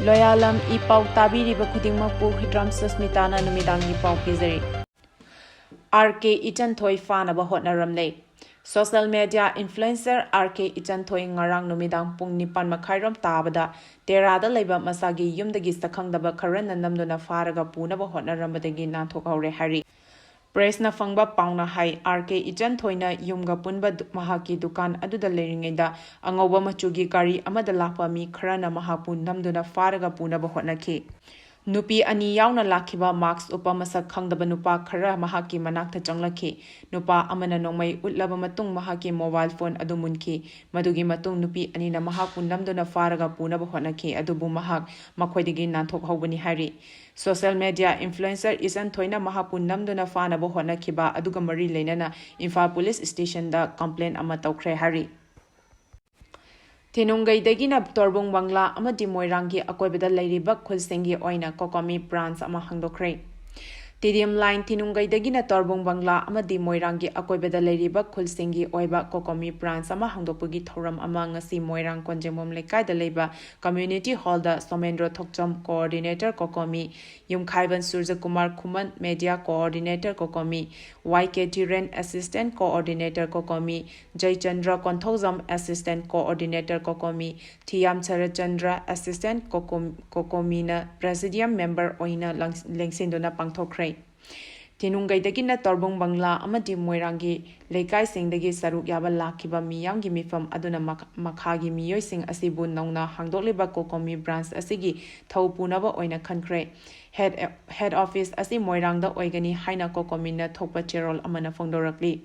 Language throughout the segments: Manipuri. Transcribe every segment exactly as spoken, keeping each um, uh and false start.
ꯂꯣꯌꯥꯂꯝ ꯏ ꯄꯥꯎ ꯇꯥꯕꯤꯔꯤꯕ ꯈꯨꯗꯤꯡꯃꯛꯄꯨ ꯍꯤꯗ꯭ꯔꯥꯝ ꯁꯨꯁꯃꯤꯇꯥꯅ ꯅꯨꯃꯤꯗꯥꯡꯒꯤ ꯄꯥꯎ ꯄꯤꯖꯔꯤ꯫ ꯑꯥꯔ ꯀꯦ ꯏꯆꯟꯊꯣꯏ ꯐꯥꯅꯕ ꯍꯣꯠꯅꯔꯝꯂꯦ꯫ Social media influencer ꯑꯥꯔ ꯀꯦ ꯏꯆꯟꯊꯣꯏ ꯉꯔꯥꯡ ꯅꯨꯃꯤꯗꯥꯡ ꯄꯨꯡ ꯅꯤꯄꯥꯟ ꯃꯈꯥꯏꯔꯣꯝ ꯇꯥꯕꯗ ꯇꯦꯔꯥꯗ ꯂꯩꯕ ꯃꯁꯥꯒꯤ ꯌꯨꯝꯗꯒꯤ ꯁꯛꯈꯪꯗꯕ ꯈꯔꯅ ꯅꯝꯗꯨꯅ ꯐꯥꯔꯒ ꯄꯨꯅꯕ ꯍꯣꯠꯅꯔꯝꯕꯗꯒꯤ ꯅꯥꯟꯊꯣꯛꯍꯧꯔꯦ ꯍꯥꯏꯔꯤ꯫ Pressꯅ ꯐꯪꯕ ꯄꯥꯎꯅ ꯍꯥꯏ, ꯑꯥꯔ ꯀꯦ ꯏꯆꯟꯊꯣꯏꯅ ꯌꯨꯝꯒ ꯄꯨꯟꯕ ꯗꯨ-, ꯃꯍꯥꯛꯀꯤ ꯗꯨꯀꯥꯟ ꯑꯗꯨꯗ ꯂꯩꯔꯤꯉꯩꯗ ꯑꯉꯧꯕ ꯃꯆꯨꯒꯤ ꯒꯥꯔꯤ ꯑꯃꯗ ꯂꯥꯛꯄ ꯃꯤ ꯈꯔꯅ ꯃꯍꯥꯛꯄꯨ ꯅꯝꯗꯨꯅ ꯐꯥꯔꯒ ꯄꯨꯅꯕ ꯍꯣꯠꯅꯈꯤ꯫ ꯅꯨꯄꯤ ꯑꯅꯤ ꯌꯥꯎꯅ ꯂꯥꯛꯈꯤꯕ mask ꯎꯞꯄ ꯃꯁꯛ ꯈꯪꯗꯕ ꯅꯨꯄꯥ ꯈꯔ ꯃꯍꯥꯛꯀꯤ ꯃꯅꯥꯛꯇ ꯆꯪꯂꯛꯈꯤ꯫ ꯅꯨꯄꯥ ꯑꯃꯅ ꯅꯣꯡꯃꯩ ꯎꯠꯂꯕ ꯃꯇꯨꯡ ꯃꯍꯥꯛꯀꯤ mobile phone ꯑꯗꯨ ꯃꯨꯟꯈꯤ꯫ ꯃꯗꯨꯒꯤ ꯃꯇꯨꯡ ꯅꯨꯄꯤ ꯑꯅꯤꯅ ꯃꯍꯥꯛꯄꯨ ꯅꯝꯗꯨꯅ ꯐꯥꯔꯒ ꯄꯨꯅꯕ ꯍꯣꯠꯅꯈꯤ, ꯑꯗꯨꯕꯨ ꯃꯍꯥꯛ ꯃꯈꯣꯏꯗꯒꯤ ꯅꯥꯟꯊꯣꯛꯍꯧꯕꯅꯤ ꯍꯥꯏꯔꯤ꯫ Social media influencer ꯏꯆꯟ ꯊꯣꯏꯅ ꯃꯍꯥꯛꯄꯨ ꯅꯝꯗꯨꯅ ꯐꯥꯅꯕ ꯍꯣꯠꯅꯈꯤꯕ ꯑꯗꯨꯒ ꯃꯔꯤ ꯂꯩꯅꯅ ꯏꯝꯐꯥꯜ Police Stationꯗ complaint ꯑꯃ ꯇꯧꯈ꯭ꯔꯦ ꯍꯥꯏꯔꯤ꯫ ꯊꯤꯅꯨꯡꯒꯩꯗꯒꯤꯅ ꯇꯣꯔꯕꯨꯡ ꯕꯪꯂꯥ ꯑꯃꯗꯤ ꯃꯣꯏꯔꯥꯡꯒꯤ ꯑꯀꯣꯏꯕꯗ ꯂꯩꯔꯤꯕ ꯈꯨꯜꯁꯤꯡꯒꯤ ꯑꯣꯏꯅ COCOMI branch ꯑꯃ ꯍꯥꯡꯗꯣꯛꯈ꯭ꯔꯦ꯫ ꯇꯤꯗꯤꯝ line ꯊꯤꯅꯨꯡꯒꯩꯗꯒꯤꯅ ꯇꯣꯔꯕꯨꯡ ꯕꯪꯂꯥ ꯑꯃꯗꯤ ꯃꯣꯏꯔꯥꯡꯒꯤ ꯑꯀꯣꯏꯕꯗ ꯂꯩꯔꯤꯕ ꯈꯨꯜꯁꯤꯡꯒꯤ ꯑꯣꯏꯕ COCOMI branch ꯑꯃ ꯍꯥꯡꯗꯣꯛꯄꯒꯤ ꯊꯧꯔꯝ ꯑꯃ ꯉꯁꯤ ꯃꯣꯏꯔꯥꯡ ꯀꯣꯟꯖꯦꯡꯕꯝ ꯂꯩꯀꯥꯏꯗ ꯂꯩꯕ Community Hallꯗ ꯁꯣꯃꯦꯟꯗ꯭ꯔꯣ ꯊꯣꯛꯆꯝ, Coordinator COCOMI, ꯌꯨꯝꯈꯥꯏꯕꯟ ꯁꯨꯔꯖꯀꯨꯃꯥꯔ ꯈꯨꯃꯟ, Media Coordinator COCOMI, ꯋꯥꯏ ꯀꯦ ꯙꯤꯔꯦꯟ, Assistant Coordinator COCOMI, ꯖꯩꯆꯟꯗ꯭ꯔ Konthoujam, Assistant Coordinator COCOMI, ꯊꯤꯌꯥꯝ Saratchandra, Assistant COCOMI, COCOMIꯅ Presidium Member ꯑꯣꯏꯅ ꯂꯪ-, ꯂꯦꯡꯁꯤꯟꯗꯨꯅ ꯄꯥꯡꯊꯣꯛꯈ꯭ꯔꯦ꯫ ꯊꯤꯅꯨꯡꯒꯩꯗꯒꯤꯅ ꯇꯣꯔꯕꯨꯡ ꯕꯪꯂꯥ ꯑꯃꯗꯤ ꯃꯣꯏꯔꯥꯡꯒꯤ ꯂꯩꯀꯥꯏꯁꯤꯡꯗꯒꯤ ꯁꯔꯨꯛ ꯌꯥꯕ ꯂꯥꯛꯈꯤꯕ ꯃꯤꯌꯥꯝꯒꯤ ꯃꯤꯐꯝ ꯑꯗꯨꯅ ꯃꯈ-, ꯃꯈꯥꯒꯤ ꯃꯤꯑꯣꯏꯁꯤꯡ ꯑꯁꯤꯕꯨ ꯅꯧꯅ ꯍꯥꯡꯗꯣꯛꯂꯤꯕ COCOMI branch ꯑꯁꯤꯒꯤ ꯊꯧ ꯄꯨꯅꯕ ꯑꯣꯏꯅ ꯈꯟꯈ꯭ꯔꯦ꯫ Head, head office ꯑꯁꯤ ꯃꯣꯏꯔꯥꯡꯗ ꯑꯣꯏꯒꯅꯤ ꯍꯥꯏꯅ COCOMIꯅ ꯊꯣꯛꯄ ꯆꯦꯔꯣꯜ ꯑꯃꯅ ꯐꯣꯡꯗꯣꯔꯛꯂꯤ꯫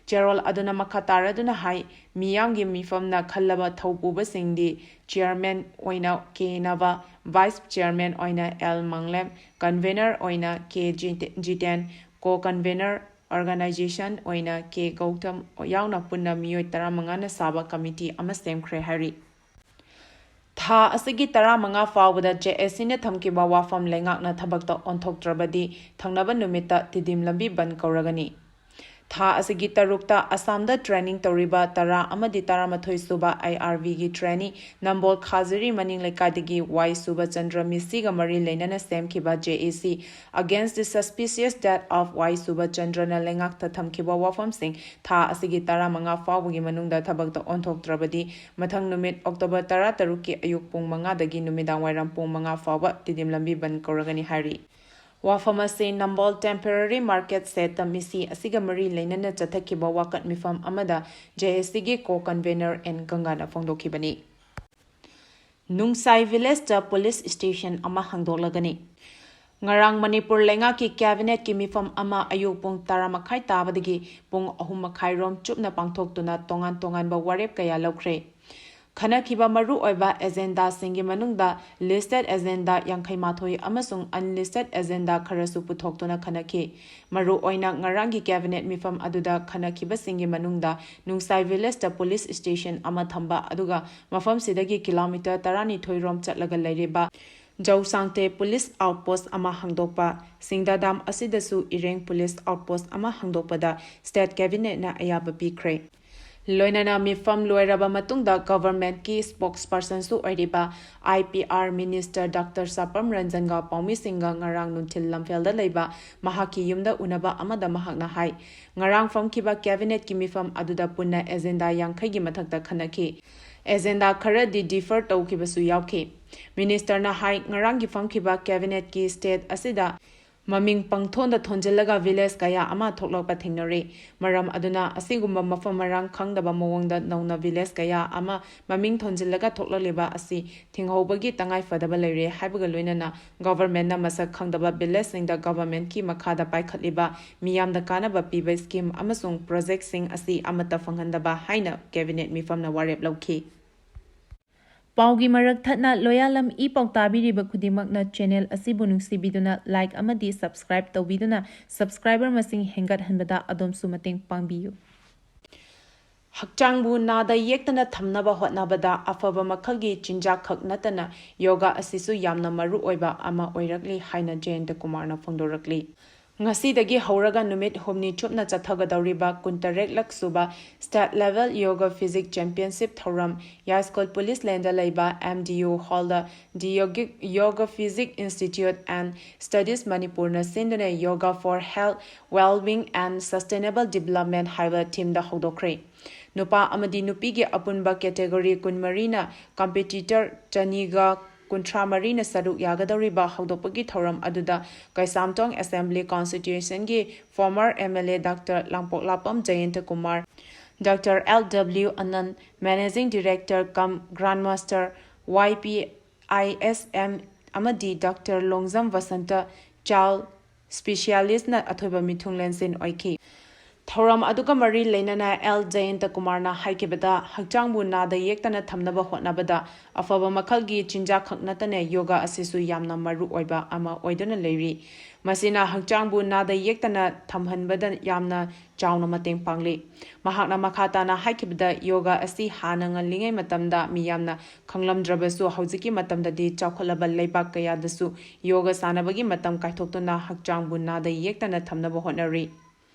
ꯆꯦꯔꯣꯜ ꯑꯗꯨꯅ ꯃꯈꯥ ꯇꯥꯔꯗꯨꯅ ꯍꯥꯏ, ꯃꯤꯌꯥꯝꯒꯤ ꯃꯤꯐꯝꯅ ꯈꯜꯂꯕ ꯊꯧꯄꯨꯕꯁꯤꯡꯗꯤ Chairman ꯑꯣꯏꯅ ꯀꯦ ꯅꯕ, Vice Chairman ꯑꯣꯏꯅ ꯑꯦꯜ ꯃꯪꯂꯦꯝ, Convener ꯑꯣꯏꯅ ꯀꯦ ꯖꯤꯇꯦ-, ꯖꯤꯇꯦꯟ, Co-Convener Organization ꯑꯣꯏꯅ ꯀꯦ ꯒꯧꯇꯝ ꯌꯥꯎꯅ ꯄꯨꯟꯅ ꯃꯤꯑꯣꯏ ꯇꯔꯥꯃꯉꯥꯅ ꯁꯥꯕ committee ꯑꯃ ꯁꯦꯝꯈ꯭ꯔꯦ ꯍꯥꯏꯔꯤ꯫ ꯊꯥ ꯑꯁꯤꯒꯤ ꯇꯔꯥꯃꯉꯥ ꯐꯥꯎꯕꯗ JACꯅ ꯊꯝꯈꯤꯕ ꯋꯥꯐꯝ ꯂꯩꯉꯥꯛꯅ ꯊꯕꯛꯇ ꯑꯣꯟꯊꯣꯛꯇ꯭ꯔꯕꯗꯤ ꯊꯪꯅꯕ ꯅꯨꯃꯤꯠꯇ ꯇꯤꯗꯤꯝ ꯂꯝꯕꯤ ꯕꯟꯗ ꯀꯧꯔꯒꯅꯤ꯫ ꯊꯥ ꯑꯁꯤꯒꯤ ꯇꯔꯨꯛꯇ ꯑꯁꯥꯝꯗ training ꯇꯧꯔꯤꯕ ꯇꯔꯥ ꯑꯃꯗꯤ ꯇꯔꯥꯃꯥꯊꯣꯏ ꯁꯨꯕ IRB ꯒꯤ trainee ꯅꯝꯕꯣꯜ ꯈꯥꯖꯤꯔꯤ ꯃꯅꯤꯡ ꯂꯩꯀꯥꯏꯗꯒꯤ ꯋꯥꯏ ꯁꯨꯕ ꯆꯟꯗ꯭ꯔ ꯃꯤꯁꯤꯒ ꯃꯔꯤ ꯂꯩꯅꯅ ꯁꯦꯝꯈꯤꯕ JAC Against the Suspicious Death of ꯋꯥꯏ ꯁꯨꯕ ꯆꯟꯗ꯭ꯔꯅ ꯂꯩꯉꯥꯛꯇ ꯊꯝꯈꯤꯕ ꯋꯥꯐꯝꯁꯤꯡ ꯊꯥ ꯑꯁꯤꯒꯤ ꯇꯔꯥꯃꯉꯥ ꯐꯥꯎꯕꯒꯤ ꯃꯅꯨꯡꯗ ꯊꯕꯛꯇ ꯑꯣꯟꯊꯣꯛꯇ꯭ꯔꯕꯗꯤ ꯃꯊꯪ ꯅꯨꯃꯤꯠ October ꯇꯔꯥꯇꯔꯨꯛꯀꯤ ꯑꯌꯨꯛ ꯄꯨꯡ ꯃꯉꯥꯗꯒꯤ ꯅꯨꯃꯤꯗꯥꯡ ꯋꯥꯏꯔꯝ ꯄꯨꯡ ꯃꯉꯥ ꯐꯥꯎꯕ ꯇꯤꯗꯤꯝ ꯂꯝꯕꯤ ꯕꯟ ꯀꯧꯔꯒꯅꯤ ꯍꯥꯏꯔꯤ꯫ ꯋꯥꯐꯝ ꯑꯁꯤ ꯅꯝꯕꯣꯜ Temporary Market Shed ꯇ ꯃꯤꯁꯤ ꯑꯁꯤꯒ ꯃꯔꯤ ꯂꯩꯅꯅ ꯆꯠꯊꯈꯤꯕ ꯋꯥꯀꯠ ꯃꯤꯐꯝ ꯑꯃꯗ JAC ꯒꯤ co-convenor ꯑꯦꯟ ꯒꯪꯒꯥꯅ ꯐꯣꯡꯗꯣꯛꯈꯤꯕꯅꯤ꯫ ꯅꯨꯡꯁꯥꯏ village ꯇ police station ꯑꯃ ꯍꯥꯡꯗꯣꯛꯂꯒꯅꯤ꯫ ꯉꯔꯥꯡ ꯃꯅꯤꯄꯨꯔ ꯂꯩꯉꯥꯛꯀꯤ cabinet ꯀꯤ ꯃꯤꯐꯝ ꯑꯃ ꯑꯌꯨꯛ ꯄꯨꯡ ꯇꯔꯥ ꯃꯈꯥꯏ ꯇꯥꯕꯗꯒꯤ ꯄꯨꯡ ꯑꯍꯨꯝ ꯃꯈꯥꯏ ꯔꯣꯝ ꯆꯨꯞꯅ ꯄꯥꯡꯊꯣꯛꯇꯨꯅ ꯇꯣꯉꯥꯟ ꯇꯣꯉꯥꯟꯕ ꯋꯥꯔꯦꯞ ꯀꯌꯥ ꯂꯧꯈ꯭ꯔꯦ꯫ ꯈꯟꯅꯈꯤꯕ ꯃꯔꯨꯑꯣꯏꯕ agenda ꯁꯤꯡꯒꯤ ꯃꯅꯨꯡꯗ listed agenda ꯌꯥꯡꯈꯩ ꯃꯥꯊꯣꯏ ꯑꯃꯁꯨꯡ unlisted agenda ꯈꯔꯁꯨ ꯄꯨꯊꯣꯛꯇꯨꯅ ꯈꯟꯅꯈꯤ꯫ ꯃꯔꯨꯑꯣꯏꯅ ꯉꯔꯥꯡꯒꯤ cabinet ꯃꯤꯐꯝ ꯑꯗꯨꯗ ꯈꯟꯅꯈꯤꯕꯁꯤꯡꯒꯤ ꯃꯅꯨꯡꯗ ꯅꯨꯡꯁꯥꯏ village ꯇ police station ꯑꯃ ꯊꯝꯕ, ꯑꯗꯨꯒ ꯃꯐꯝꯁꯤꯗꯒꯤ kilometre ꯇꯔꯥꯅꯤꯊꯣꯏ ꯔꯣꯝ ꯆꯠꯂꯒ ꯂꯩꯔꯤꯕ ꯖꯧꯁꯥꯡꯊꯦ police outpost ꯑꯃ ꯍꯥꯡꯗꯣꯛꯄ, ꯁꯤꯡꯗꯥꯗꯥꯝ ꯑꯁꯤꯗꯁꯨ ꯏꯔꯦꯡ police outpost ꯑꯃ ꯍꯥꯡꯗꯣꯛꯄꯗ state cabinet ꯅ ꯑꯌꯥꯕ ꯄꯤꯈ꯭ꯔꯦ꯫ ꯂꯣꯏꯅꯅ ꯃꯤꯐꯝ ꯂꯣꯏꯔꯕ ꯃꯇꯨꯡꯗ government ꯀꯤ spokesperson ꯁꯨ ꯑꯣꯏꯔꯤꯕ IPR minister Doctor ꯁꯥꯄꯝ ꯔꯟꯖꯟꯒ ꯄꯥꯎꯃꯤꯁꯤꯡꯒ ꯉꯔꯥꯡ ꯅꯨꯡꯊꯤꯜ ꯂꯝꯐꯦꯜꯗ ꯂꯩꯕ ꯃꯍꯥꯛꯀꯤ ꯌꯨꯝꯗ ꯎꯅꯕ ꯑꯃꯗ ꯃꯍꯥꯛꯅ ꯍꯥꯏ, ꯉꯔꯥꯡ ꯐꯝꯈꯤꯕ cabinet ꯀꯤ ꯃꯤꯐꯝ ꯑꯗꯨꯗ ꯄꯨꯟꯅ agenda ꯌꯥꯡꯈꯩꯒꯤ ꯃꯊꯛꯇ ꯈꯟꯅꯈꯤ꯫ Agenda ꯈꯔꯗꯤ defer ꯇꯧꯈꯤꯕꯁꯨ ꯌꯥꯎꯈꯤ꯫ Minister ꯅ ꯍꯥꯏ, ꯉꯔꯥꯡꯒꯤ ꯐꯝꯈꯤꯕ cabinet ꯀꯤ state ꯑꯁꯤꯗ ꯃꯃꯤꯡ ꯄꯪꯊꯣꯟꯗ ꯊꯣꯟꯖꯤꯜꯂꯒ village ꯀꯌꯥ ꯑꯃ ꯊꯣꯛꯂꯛꯄ ꯊꯦꯡꯅꯔꯦ꯫ ꯃꯔꯝ ꯑꯗꯨꯅ ꯑꯁꯤꯒꯨꯝꯕ ꯃꯐꯝ ꯃꯔꯥꯡ ꯈꯪꯗꯕ ꯃꯑꯣꯡꯗ ꯅꯧꯅ village ꯀꯌꯥ ꯑꯃ ꯃꯃꯤꯡ ꯊꯣꯟꯖꯤꯜꯂꯒ ꯊꯣꯛꯂꯛꯂꯤꯕ ꯑꯁꯤ ꯊꯤꯡꯍꯧꯕꯒꯤ ꯇꯉꯥꯏ ꯐꯗꯕ ꯂꯩꯔꯦ ꯍꯥꯏꯕꯒ ꯂꯣꯏꯅꯅ government ꯅ ꯃꯁꯛ ꯈꯪꯗꯕ village ꯁꯤꯡꯗ government ꯀꯤ ꯃꯈꯥꯗ ꯄꯥꯏꯈꯠꯂꯤꯕ ꯃꯤꯌꯥꯝꯗ ꯀꯥꯟꯅꯕ ꯄꯤꯕ scheme ꯑꯃꯁꯨꯡ project ꯁꯤꯡ ꯑꯁꯤ ꯑꯃꯠꯇ ꯐꯪꯍꯟꯗꯕ ꯍꯥꯏꯅ cabinet ꯃꯤꯐꯝꯅ ꯋꯥꯔꯦꯞ ꯂꯧꯈꯤ꯫ ꯄꯥꯎꯒꯤ ꯃꯔꯛ ꯊꯠꯅ ꯂꯣꯌꯥꯂꯝ ꯏ ꯄꯥꯎ ꯇꯥꯕꯤꯔꯤꯕ ꯈꯨꯗꯤꯡꯃꯛꯅ channel ꯑꯁꯤꯕꯨ ꯅꯨꯡꯁꯤꯕꯤꯗꯨꯅ like ꯑꯃꯗꯤ subscribe ꯇꯧꯕꯤꯗꯨꯅ subscriber ꯃꯁꯤꯡ ꯍꯦꯟꯒꯠꯍꯟꯕꯗ ꯑꯗꯣꯝꯁꯨ ꯃꯇꯦꯡ ꯄꯥꯡꯕꯤꯌꯨ꯫ ꯍꯛꯆꯥꯡꯕꯨ ꯅꯥꯗ ꯌꯦꯛꯇꯅ ꯊꯝꯅꯕ ꯍꯣꯠꯅꯕꯗ ꯑꯐꯕ ꯃꯈꯜꯒꯤ ꯆꯤꯟꯖꯥꯛ ꯈꯛ ꯅꯠꯇꯅ yoga ꯑꯁꯤꯁꯨ ꯌꯥꯝꯅ ꯃꯔꯨ ꯑꯣꯏꯕ ꯑꯃ ꯑꯣꯏꯔꯛꯂꯤ ꯍꯥꯏꯅ ꯖꯌꯟꯇ ꯀꯨꯃꯥꯔꯅ ꯐꯣꯡꯗꯣꯔꯛꯂꯤ꯫ ꯉꯁꯤꯗꯒꯤ ꯍꯧꯔꯒ ꯅꯨꯃꯤꯠ ꯍꯨꯝꯅꯤ ꯆꯨꯞꯅ ꯆꯠꯊꯒꯗꯧꯔꯤꯕ ꯀꯨꯟꯇꯔꯦꯠꯂꯛ ꯁꯨꯕ State Level Yoga Physique Championship ꯊꯧꯔꯝ ꯌꯥꯏꯁ꯭ꯀꯨꯜ ꯄꯨꯂꯤꯁ ꯂꯦꯟꯗ ꯂꯩꯕ M D U Hall the The Yogic Yoga Physique Institute and Studies Manipur ꯅ ꯁꯤꯟꯗꯨꯅ Yoga for Health, Well-being and Sustainable Development ꯍꯥꯏꯕ theme ꯗ ꯍꯧꯗꯣꯛꯈ꯭ꯔꯦ꯫ ꯅꯨꯄꯥ ꯑꯃꯗꯤ ꯅꯨꯄꯤꯒꯤ ꯑꯄꯨꯟꯕ category ꯀꯨꯟꯃꯔꯤꯅ competitor ꯆꯅꯤꯒ ꯀꯨꯟꯊ꯭ꯔꯥ ꯃꯔꯤꯅ ꯁꯔꯨꯛ ꯌꯥꯒꯗꯧꯔꯤꯕ ꯍꯧꯗꯣꯛꯄꯒꯤ ꯊꯧꯔꯝ ꯑꯗꯨꯗ ꯀꯩꯁꯥꯝꯊꯣꯡ Assembly Constituency ꯒꯤ former M L A Doctor Langpoklakpam ꯖꯌꯟꯇ Kumar, Doctor L W Anand, Managing Director cum Grandmaster Y P I S M ꯑꯃꯗꯤ Doctor Longjam Basanta, Child Specialist ꯅ ꯑꯊꯣꯏꯕ ꯃꯤꯊꯨꯡꯂꯦꯟꯁꯤꯡ ꯑꯣꯏꯈꯤ꯫ ꯊꯧꯔꯝ ꯑꯗꯨꯒ ꯃꯔꯤ ꯂꯩꯅꯅ ꯑꯦꯜ ꯖꯌꯟꯇ ꯀꯨꯃꯥꯔꯅ ꯍꯥꯏꯈꯤꯕꯗ, ꯍꯛꯆꯥꯡꯕꯨ ꯅꯥꯗ ꯌꯦꯛꯇꯅ ꯊꯝꯅꯕ ꯍꯣꯠꯅꯕꯗ ꯑꯐꯕ ꯃꯈꯜꯒꯤ ꯆꯤꯟꯖꯥꯛ ꯈꯛ ꯅꯠꯇꯅ ꯌꯣꯒꯥ ꯑꯁꯤꯁꯨ ꯌꯥꯝꯅ ꯃꯔꯨ ꯑꯣꯏꯕ ꯑꯃ ꯑꯣꯏꯗꯨꯅ ꯂꯩꯔꯤ꯫ ꯃꯁꯤꯅ ꯍꯛꯆꯥꯡꯕꯨ ꯅꯥꯗ ꯌꯦꯛꯇꯅ ꯊꯝꯍꯟꯕꯗ ꯌꯥꯝꯅ ꯆꯥꯎꯅ ꯃꯇꯦꯡ ꯄꯥꯡꯂꯤ꯫ ꯃꯍꯥꯛꯅ ꯃꯈꯥ ꯇꯥꯅ ꯍꯥꯏꯈꯤꯕꯗ, ꯌꯣꯒꯥ ꯑꯁꯤ ꯍꯥꯟꯅ ꯉꯜꯂꯤꯉꯩ ꯃꯇꯝꯗ ꯃꯤꯌꯥꯝꯅ ꯈꯪꯂꯝꯗ꯭ꯔꯕꯁꯨ, ꯍꯧꯖꯤꯛꯀꯤ ꯃꯇꯝꯗꯗꯤ ꯆꯥꯎꯈꯠꯂꯕ ꯂꯩꯕꯥꯛ ꯀꯌꯥꯗꯁꯨ ꯌꯣꯒꯥ ꯁꯥꯟꯅꯕꯒꯤ ꯃꯇꯝ ꯀꯥꯏꯊꯣꯛꯇꯨꯅ ꯍꯛꯆꯥꯡꯕꯨ ꯅꯥꯗ ꯌꯦꯛꯇꯅ ꯊꯝꯅꯕ ꯍꯣꯠꯅꯔꯤ꯫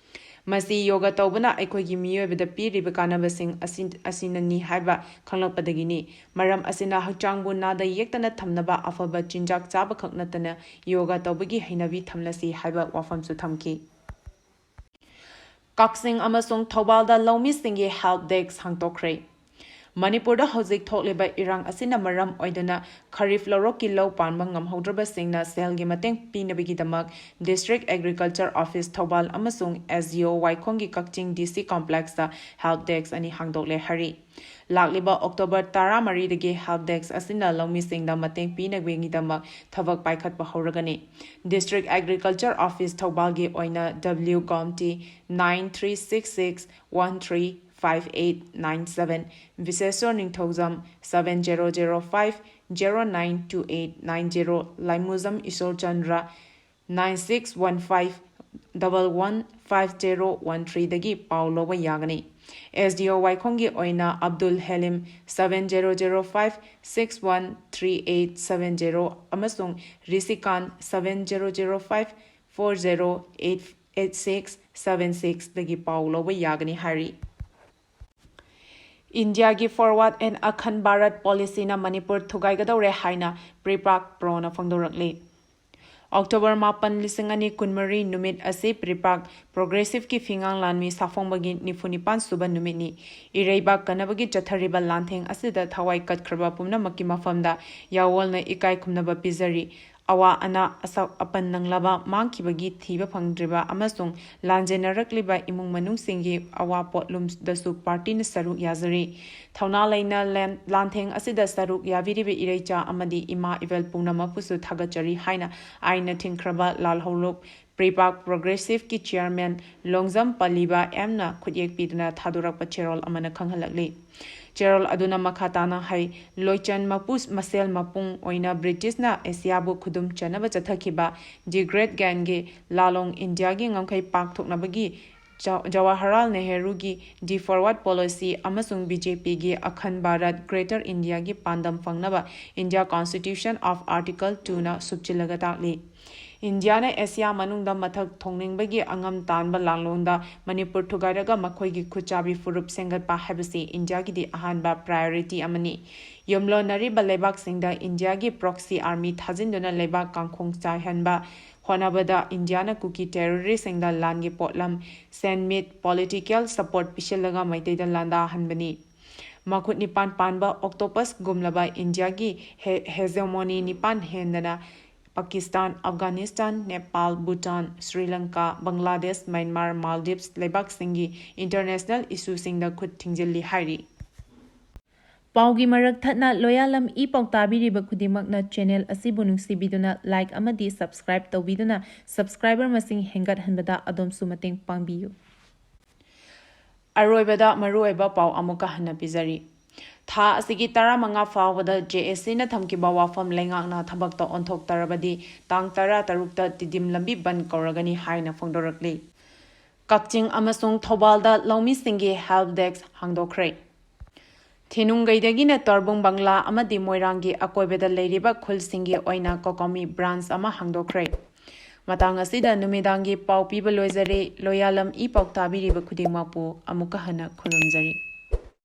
ꯃꯁꯤ ꯌꯣꯒꯥ ꯇꯧꯕꯅ ꯑꯩꯈꯣꯏꯒꯤ ꯃꯤꯑꯣꯏꯕꯗ ꯄꯤꯔꯤꯕ ꯀꯥꯟꯅꯕꯁꯤꯡ ꯑꯁꯤ-, ꯑꯁꯤꯅꯅꯤ ꯍꯥꯏꯕ ꯈꯪꯂꯛꯄꯗꯒꯤꯅꯤ꯫ ꯃꯔꯝ ꯑꯁꯤꯅ, ꯍꯛꯆꯥꯡꯕꯨ ꯅꯥꯗ ꯌꯦꯛꯇꯅ ꯊꯝꯅꯕ ꯑꯐꯕ ꯆꯤꯟꯖꯥꯛ ꯆꯥꯕ ꯈꯛ ꯅꯠꯇꯅ ꯌꯣꯒꯥ ꯇꯧꯕꯒꯤ ꯍꯩꯅꯕꯤ ꯊꯝꯂꯁꯤ ꯍꯥꯏꯕ ꯋꯥꯐꯝꯁꯨ ꯊꯝꯈꯤ꯫ ꯀꯛꯆꯤꯡ ꯑꯃꯁꯨꯡ ꯊꯧꯕꯥꯜꯗ ꯂꯧꯃꯤꯁꯤꯡꯒꯤ help desk ꯍꯥꯡꯗꯣꯛꯈ꯭ꯔꯦ꯫ ꯃꯅꯤꯄꯨꯔꯗ ꯍꯧꯖꯤꯛ ꯊꯣꯛꯂꯤꯕ ꯏꯔꯥꯡ ꯑꯁꯤꯅ ꯃꯔꯝ ꯑꯣꯏꯗꯨꯅ ꯈꯔꯤꯐ ꯂꯧꯔꯣꯛꯀꯤ ꯂꯧ ꯄꯥꯟꯕ ꯉꯝꯍꯧꯗ꯭ꯔꯕꯁꯤꯡꯅ ꯁꯦꯜꯒꯤ ꯃꯇꯦꯡ ꯄꯤꯅꯕꯒꯤꯗꯃꯛ District Agriculture Office ꯊꯧꯕꯥꯜ ꯑꯃꯁꯨꯡ S D O ꯋꯥꯏꯈꯣꯡꯒꯤ ꯀꯛꯆꯤꯡ D C Complex ꯇ help desk ꯑꯅꯤ ꯍꯥꯡꯗꯣꯛꯂꯦ ꯍꯥꯏꯔꯤ꯫ ꯂꯥꯛꯂꯤꯕ October ꯇꯔꯥꯃꯔꯤꯗꯒꯤ help desk ꯑꯁꯤꯅ ꯂꯧꯃꯤꯁꯤꯡꯗ ꯃꯇꯦꯡ ꯄꯤꯅꯕꯒꯤꯗꯃꯛ ꯊꯕꯛ ꯄꯥꯏꯈꯠꯄ ꯍꯧꯔꯒꯅꯤ꯫ District Agriculture Office ꯊꯧꯕꯥꯜꯒꯤ ꯑꯣꯏꯅ W Gomti nine three six six one three five eight nine seven, ꯕꯤꯁꯦꯁꯣꯔ ꯅꯤꯡꯊꯧꯖꯝ seven zero zero five zero nine two eight nine zero, ꯂꯥꯏꯃꯨꯖꯝ ꯏꯁꯣꯔꯆꯟꯗ꯭ꯔ nine six one five double one five zero one three ꯗꯒꯤ ꯄꯥꯎ ꯂꯧꯕ ꯌꯥꯒꯅꯤ꯫ S D O ꯋꯥꯏꯈꯣꯡꯒꯤ ꯑꯣꯏꯅ Abdul ꯍꯦꯂꯤꯝ seven zero zero five six one three eight seven zero ꯑꯃꯁꯨꯡ ꯔꯤꯁꯤꯀꯥꯟ seven zero zero five four zero eight eight six seven six ꯗꯒꯤ ꯄꯥꯎ ꯂꯧꯕ ꯌꯥꯒꯅꯤ ꯍꯥꯏꯔꯤ꯫ ꯏꯟꯗꯤꯌꯥꯒꯤ Forward and Akhan Bharat Policy ꯅ ꯃꯅꯤꯄꯨꯔ ꯊꯨꯒꯥꯏꯒꯗꯧꯔꯦ ꯍꯥꯏꯅ ꯄ꯭ꯔꯤꯄꯥꯛ ꯄ꯭ꯔꯣꯅ ꯐꯣꯡꯗꯣꯔꯛꯂꯤ꯫ ꯑꯣꯛꯇꯣꯕꯔ ꯃꯥꯄꯟ, ꯂꯤꯁꯤꯡ ꯑꯅꯤ ꯀꯨꯟꯃꯔꯤ ꯅꯨꯃꯤꯠ ꯑꯁꯤ ꯄ꯭ꯔꯤꯄꯥꯛ ꯄ꯭ꯔꯣꯒ꯭ꯔꯦꯁꯤꯚꯀꯤ ꯐꯤꯉꯥꯡ ꯂꯥꯟꯃꯤ ꯁꯥꯐꯣꯡꯕꯒꯤ ꯅꯤꯐꯨ ꯅꯤꯄꯥꯟ ꯁꯨꯕ ꯅꯨꯃꯤꯠꯅꯤ꯫ ꯏꯔꯩꯕꯥꯛ ꯀꯟꯅꯕꯒꯤ ꯆꯠꯊꯔꯤꯕ ꯂꯥꯟꯊꯦꯡ ꯑꯁꯤꯗ ꯊꯋꯥꯏ ꯀꯠꯈ꯭ꯔꯕ ꯄꯨꯝꯅꯃꯛꯀꯤ ꯃꯐꯝꯗ ꯌꯥꯑꯣꯜꯅ ꯏꯀꯥꯏ ꯈꯨꯝꯅꯕ ꯄꯤꯖꯔꯤ꯫ ꯑꯋꯥ ꯑꯅꯥ, ꯑꯁꯣꯛ ꯑꯄꯟ ꯅꯪꯂꯕ, ꯃꯥꯡꯈꯤꯕꯒꯤ ꯊꯤꯕ ꯐꯪꯗ꯭ꯔꯤꯕ ꯑꯃꯁꯨꯡ ꯂꯥꯟꯖꯦꯟꯅꯔꯛꯂꯤꯕ ꯏꯃꯨꯡ ꯃꯅꯨꯡꯁꯤꯡꯒꯤ ꯑꯋꯥ ꯄꯣꯠꯂꯨꯝꯗꯁꯨ ꯄꯥꯔꯇꯤꯅ ꯁꯔꯨꯛ ꯌꯥꯖꯔꯤ꯫ ꯊꯧꯅꯥ ꯂꯩꯅ ꯂꯦꯟ-, ꯂꯥꯟꯊꯦꯡ ꯑꯁꯤꯗ ꯁꯔꯨꯛ ꯌꯥꯕꯤꯔꯤꯕ ꯏꯔꯩꯆꯥ ꯑꯃꯗꯤ ꯏꯃꯥ ꯏꯕꯦꯜ ꯄꯨꯝꯅꯃꯛꯄꯨꯁꯨ ꯊꯥꯒꯠꯆꯔꯤ ꯍꯥꯏꯅ ꯑꯥꯏꯟꯅ ꯊꯤꯡꯈ꯭ꯔꯕ ꯂꯥꯜꯍꯧꯂꯨꯞ ꯄ꯭ꯔꯤꯄꯥꯛ ꯄ꯭ꯔꯣꯒ꯭ꯔꯦꯁꯤꯚꯀꯤ ꯆꯤꯌꯔꯃꯦꯟ ꯂꯣꯡꯖꯝ ꯄꯂꯤꯕꯥ ꯑꯦꯝꯅ ꯈꯨꯠꯌꯦꯛ ꯄꯤꯗꯨꯅ ꯊꯥꯗꯣꯔꯛꯄ ꯆꯦꯔꯣꯜ ꯑꯃꯅ ꯈꯪꯍꯜꯂꯛꯂꯤ꯫ ꯆꯦꯔꯣꯜ ꯑꯗꯨꯅ ꯃꯈꯥ ꯇꯥꯅ ꯍꯥꯏ, ꯂꯣꯏꯆꯟ ꯃꯄꯨ ꯃꯁꯦꯜ ꯃꯄꯨꯡ ꯑꯣꯏꯅ ꯕ꯭ꯔꯤꯇꯤꯁꯅ ꯑꯦꯁꯤꯌꯥꯕꯨ ꯈꯨꯗꯨꯝ ꯆꯟꯅꯕ ꯆꯠꯊꯈꯤꯕ ꯗꯤ ꯒ꯭ꯔꯦꯠ ꯒꯦꯟꯒꯤ ꯂꯥꯂꯣꯡ ꯏꯟꯗꯤꯌꯥꯒꯤ ꯉꯝꯈꯩ ꯄꯥꯛꯊꯣꯛꯅꯕꯒꯤ ꯖ-, ꯖꯋꯥꯍꯔꯂꯥꯜ ꯅꯦꯍꯔꯨꯒꯤ ꯗꯤ ꯐꯣꯔꯋꯥꯔꯗ ꯄꯣꯂꯤꯁꯤ ꯑꯃꯁꯨꯡ ꯕꯤ ꯖꯦ ꯄꯤꯒꯤ ꯑꯈꯟ ꯚꯥꯔꯠ ꯒ꯭ꯔꯦꯇꯔ ꯏꯟꯗꯤꯌꯥꯒꯤ ꯄꯥꯟꯗꯝ ꯐꯪꯅꯕ India Constitution of Article two ꯅ ꯁꯨꯞꯆꯤꯜꯂꯒ ꯇꯥꯛꯂꯤ꯫ ꯏꯟꯗꯤꯌꯥꯅ ꯑꯦꯁꯤꯌꯥ ꯃꯅꯨꯡꯗ ꯃꯊꯛ ꯊꯣꯡꯅꯤꯡꯕꯒꯤ ꯑꯉꯝ ꯇꯥꯟꯕ ꯂꯥꯡꯂꯣꯡꯗ ꯃꯅꯤꯄꯨꯔ ꯊꯨꯒꯥꯏꯔꯒ ꯃꯈꯣꯏꯒꯤ ꯈꯨꯠꯆꯥꯕꯤ ꯐꯨꯔꯨꯞ ꯁꯦꯝꯒꯠꯄ ꯍꯥꯏꯕꯁꯤ ꯏꯟꯗꯤꯌꯥꯒꯤꯗꯤ ꯑꯍꯥꯟꯕ priority ꯑꯃꯅꯤ꯫ ꯌꯨꯝꯂꯣꯟꯅꯔꯤꯕ ꯂꯩꯕꯥꯛꯁꯤꯡꯗ ꯏꯟꯗꯤꯌꯥꯒꯤ proxy army ꯊꯥꯖꯤꯟꯗꯨꯅ ꯂꯩꯕꯥꯛ ꯀꯥꯡꯈꯣꯡ ꯆꯥꯏꯍꯟꯕ ꯍꯣꯠꯅꯕꯗ ꯏꯟꯗꯤꯌꯥꯅ ꯀꯨꯀꯤ terroristꯁꯤꯡꯗ ꯂꯥꯟꯒꯤ ꯄꯣꯠꯂꯝ, ꯁꯦꯟꯃꯤꯠ, political support ꯄꯤꯁꯤꯜꯂꯒ ꯃꯩꯇꯩꯗ ꯂꯥꯟꯗꯥꯍꯟꯕꯅꯤ꯫ ꯃꯈꯨꯠ ꯅꯤꯄꯥꯟ ꯄꯥꯟꯕ octopus ꯒꯨꯝꯂꯕ ꯏꯟꯗꯤꯌꯥꯒꯤ ꯍꯦ-, hegemony ꯅꯤꯄꯥꯟ ꯍꯦꯟꯗꯅ Pakistan, Afghanistan, Nepal, Bhutan, Shri Lanka, Bangladesh, Myanmar, Maldives ꯂꯩꯕꯥꯛꯁꯤꯡꯒꯤ international issueꯁꯤꯡꯗ ꯈꯨꯠ ꯊꯤꯡꯖꯤꯜꯂꯤ ꯍꯥꯏꯔꯤ꯫ ꯄꯥꯎꯒꯤ ꯃꯔꯛ ꯊꯠꯅ ꯂꯣꯌꯥꯂꯝ ꯏ ꯄꯥꯎ ꯇꯥꯕꯤꯔꯤꯕ ꯈꯨꯗꯤꯡꯃꯛꯅ channel ꯑꯁꯤꯕꯨ ꯅꯨꯡꯁꯤꯕꯤꯗꯨꯅ like ꯑꯃꯗꯤ subscribe ꯇꯧꯕꯤꯗꯨꯅ subscriber ꯃꯁꯤꯡ ꯍꯦꯟꯒꯠꯍꯟꯕꯗ ꯑꯗꯣꯝꯁꯨ ꯃꯇꯦꯡ ꯄꯥꯡꯕꯤꯌꯨ꯫ ꯑꯔꯣꯏꯕꯗ ꯃꯔꯨꯑꯣꯏꯕ ꯄꯥꯎ ꯑꯃꯨꯛꯀ ꯍꯟꯅ ꯄꯤꯖꯔꯤ꯫ ꯊꯥ ꯑꯁꯤꯒꯤ ꯇꯔꯥꯃꯉꯥ ꯐꯥꯎꯕꯗ ꯖꯦ ꯑꯦꯁ ꯁꯤꯅ ꯊꯝꯈꯤꯕ ꯋꯥꯐꯝ ꯂꯩꯉꯥꯛꯅ ꯊꯕꯛꯇ ꯑꯣꯟꯊꯣꯛꯇꯔꯕꯗꯤ ꯇꯥꯡ ꯇꯔꯥ ꯇꯔꯨꯛꯇ ꯇꯤꯗꯤꯝ ꯂꯝꯕꯤ ꯕꯟꯗ ꯀꯧꯔꯒꯅꯤ ꯍꯥꯏꯅ ꯐꯣꯡꯗꯣꯔꯛꯂꯤ꯫ ꯀꯛꯆꯤꯡ ꯑꯃꯁꯨꯡ ꯊꯧꯕꯥꯜꯗ ꯂꯧꯃꯤꯁꯤꯡꯒꯤ help desk ꯍꯥꯡꯗꯣꯛꯈ꯭ꯔꯦ꯫ ꯊꯤꯅꯨꯡꯒꯩꯗꯒꯤꯅ ꯇꯣꯔꯕꯨꯡ ꯕꯪꯂꯥ ꯑꯃꯗꯤ ꯃꯣꯏꯔꯥꯡꯒꯤ ꯑꯀꯣꯏꯕꯗ ꯂꯩꯔꯤꯕ ꯈꯨꯜꯁꯤꯡꯒꯤ ꯑꯣꯏꯅ COCOMI branch ꯑꯃ ꯍꯥꯡꯗꯣꯛꯈ꯭ꯔꯦ꯫ ꯃꯇꯥꯡ ꯑꯁꯤꯗ ꯅꯨꯃꯤꯗꯥꯡꯒꯤ ꯄꯥꯎ ꯄꯤꯕ ꯂꯣꯏꯖꯔꯦ꯫ ꯂꯣꯌꯥꯂꯝ ꯏ ꯄꯥꯎ ꯇꯥꯕꯤꯔꯤꯕ ꯈꯨꯗꯤꯡꯃꯛꯄꯨ ꯑꯃꯨꯛꯀ ꯍꯟꯅ ꯈꯨꯔꯨꯝꯖꯔꯤ꯫